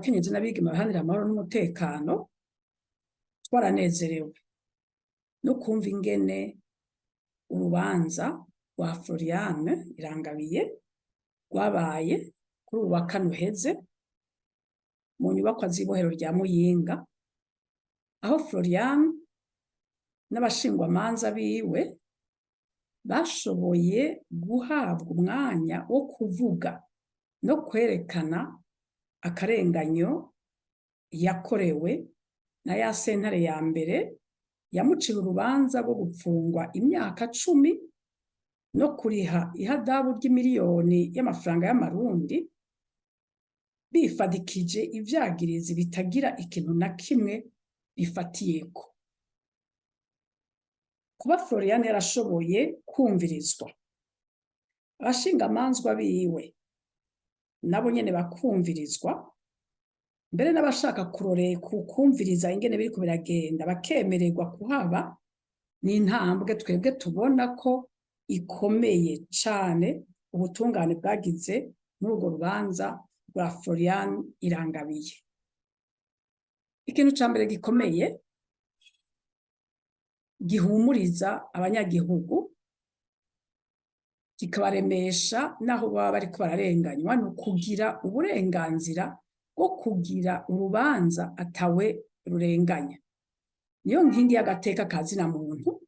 Abakenyezi n'Abigeme Baharanira Amahoro n'Umutekano, twaranezerewe no kumva ingene urubanza rwa Floriane Irangabiye rwabaye kuri uwu wa kane uheze mu nyubakwa z'ibohero rya Muyinga, aho Floriane n'abashingwamanza biwe bashoboye guhabwa umwanya wo kuvuga no kwerekana akarenganyo yakorewe na ya sentare ya mbere yamucira urubanza rwo gupfungwa imyaka 10 no kuriha ihadabu ry'imiliyoni y'amafaranga y'amarundi, bifadikije ivyagirizi bitagira ikintu na kimwe bifatiyeko. Kuba Floriane yarashoboye kumvirizwa, abashingamanzwa biwe nabo nyene bakumvirizwa, mbere n'abashaka kurore kumviriza ingene biriko biragenda bakemererwa kuhaba, ni intambwe twebwe tubona ko ikomeye cane ubutungane bwagize muri urwo rubanza rwa Floriane Irangabiye. Ikintu ca mbere gikomeye gihumuriza abanyagihugu, kikabaremesha naho baba bariko bararenganywa, ni ukugira uburenganzira bwo kugira urubanza atawe rurenganya. Niyo nkingi y'agateka ka zina muntu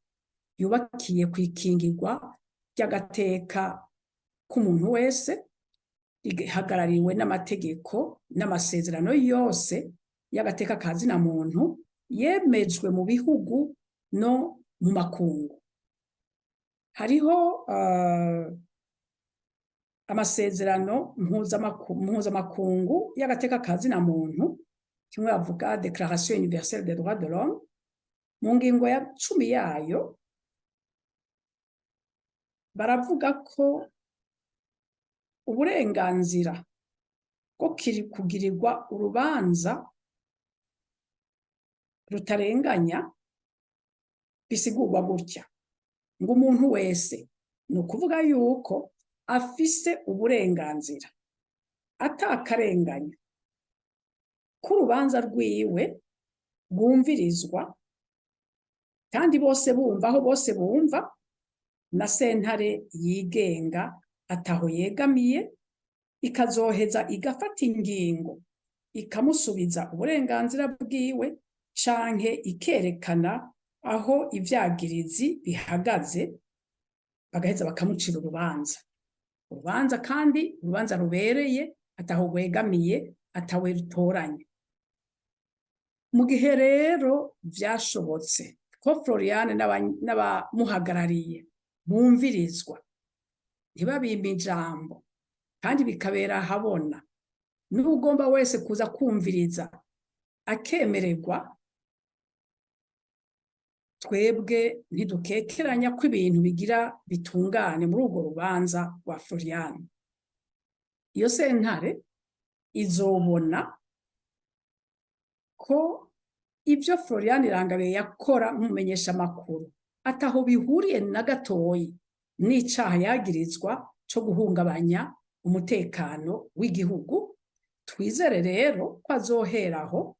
yubakiye kwikingirwa ry'agateka k'umuntu wese, rihagarariwe n'amategeko n'amasezerano yose y'agateka ka zina muntu yemejwe mu bihugu no mu makungu. Hariho amasezerano mpuzamakungu y'agateka ka zina muntu, kimwe bavuga Déclaration universelle des droits de l'homme. Mu ngingo ya 10 yayo baravuga ko uburenganzira bwo kugirirwa urubanza rutarenganya bisigurwa gutya, ngo umuntu wese, ni ukuvuga yuko afise uburenganzira atakarenganya ko urubanza rwiwe rwumvirizwa kandi bose bumva, aho bose bumva, na sentare yigenga ataho yegamiye, ikazoheza igafata ingingo ikamusubiza uburenganzira bwiwe canke ikerekana aho ivyagirizi bihagaze, bagaheza bakamucira urubanza, kandi urubanza rubereye, ataho rwegamiye, atawe rutoranye. Mu gihe rero vyashobotse ko Floriane n'abamuhagarariye bumvirizwa, ntibabimpe ijambo, kandi bikabera ahabona, n'ugomba wese kuza kumviriza akemererwa, twebwe ntidukekeranya ko ibintu bigira bitungane muri urwo rubanza rwa Floriane. Iyo sentare izobona ko ibyo Floriane Irangabiye yakora nk'umumenyeshamakuru ataho bihuriye na gatoyi n'icaha yagirizwa co guhungabanya umutekano w'igihugu. Twizere rero ko azoheraho,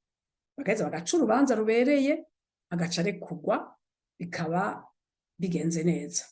bagaheza bagaca urubanza rubereye, agaca arekurwa, bikaba bigenze neza.